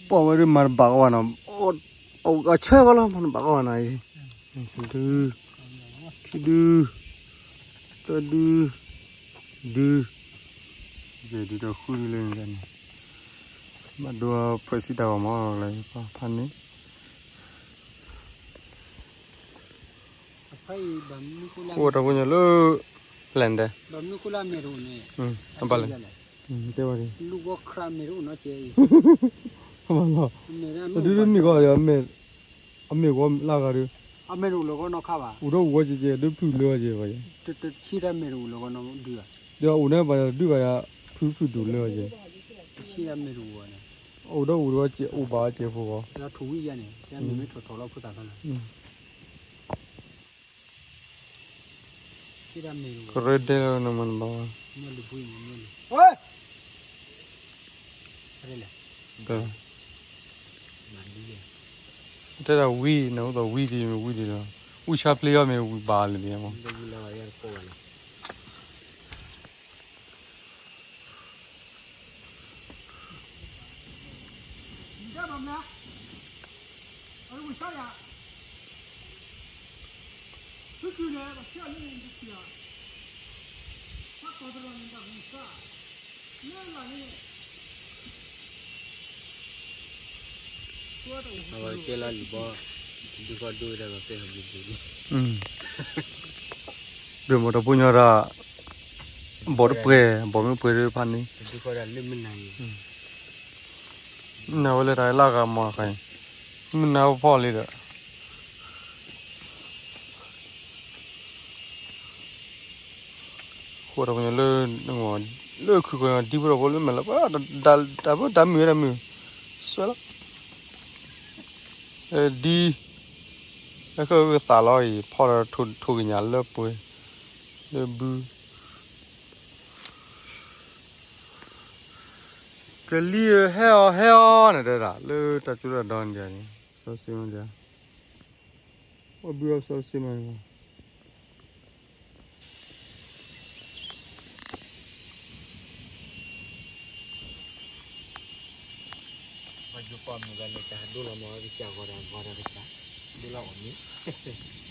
ပီၢ်ဝဲဒုးမၤတဘၣ်ကီးဘၣ်နီၤ, အဆၢကီးလီၤ မၤတဘၣ်ကီးဘၣ်နီၤအံၤ, ဒု, ခံဒု, သၢဒု, ဒု, ယဲၢ်ဒုဒီးဃုဒုလၢန့ၣ်, ဘၣ်ဒိဖှဲးစံးတၢ်ဂီၤမးလၢဖးန့ၣ်, အိၣ်တၢ်ဖိညါလၢ လဲၣ်ဒဲး, အဘၣ်လဲၣ်, တဲဝဲဒ်, အဘၣ်လီၤ, တဒုဒုမ့ၢ်ဂီၤ, အမ့ၢ်ဂီၤလၢဂၤဒု, အိၣ်ဒီးအိၣ်ဝဲကဲကဲ ဒုဖုၣ်လၢအီၤကဲဘၣ်ယဲ, ဒီးအိၣ်န့ၣ်ဘၣ်ယၤဒုးဂၤယၤ, ဖုဖုၣ်ဒိၣ်လၢအီၤကဲ, အိၣ်ဒီးအိၣ်ဒီးအိၣ်ဘၣ်အီၤကဲဖိဂီၢ်, ကရၢဒဲးလီၤနမၤနဘၣ်ဝဲ, တဲဒၣ်ဝံၤ နအိၣ်ဒီးဝံၤဒံးမ့ၢ်ဝံၤဒံးလီၤ, ဝံၣ်ဆါပျ့ၤအီၤမ့ၢ်ဝံၤဘၣ်လၢဒံးမး အဝဲကဲလၢလံၤဘီ, ဒုကီၢ်ဒိၣ်ဝဲဒၣ်ကီၢ်ကဲဟီဘျ့ဘျ့လံ, ဒုးမ့ၢ်တပူၤညီဒၣ်, ဘီတပှဲၤ ဘီမ့ၢ်ပှဲၤဒုးဖးန့ၣ်, နဝဲလၢတၢ်လၢဂၤမၤတခါအံၤ, မုၢ်နၤဖီလံဒီး ဃိတၢ်ပညိၣ်လၢ, လၢခုကီၢ်ဒံဖိတၢ်ဖိလၢမဲာ်လီၤ, တၢ်မုၢ်တၢ်မုၢ်, စွဲလီၤ, ဒ်, လၢကသးလီၤအံၤ ဖီဒီးထိၣ်ကညးလၢပှဲၤ, လၢဘု, ကလံၤဧၢ ဟဲအီၤဟဲအီၤန့ၣ်တဲဒၣ် လၢတၢ်ကၠိတၢ်ဒီန့ၣ်, စီဆှံမ့ၢ်ဒၣ်, အိၣ်ဘုအီၤစီဆှံမ့ၢ်န့ၣ်, ပှၤယိၤကီၢ်မုၢ်ဂၤန့ၣ် တၢ်ဒိလီၤမး ကစၢ်ဂီၤဒီးဂီၤဒီးကစၢ်, ဒိလီၤအီၣ်မ့ၢ်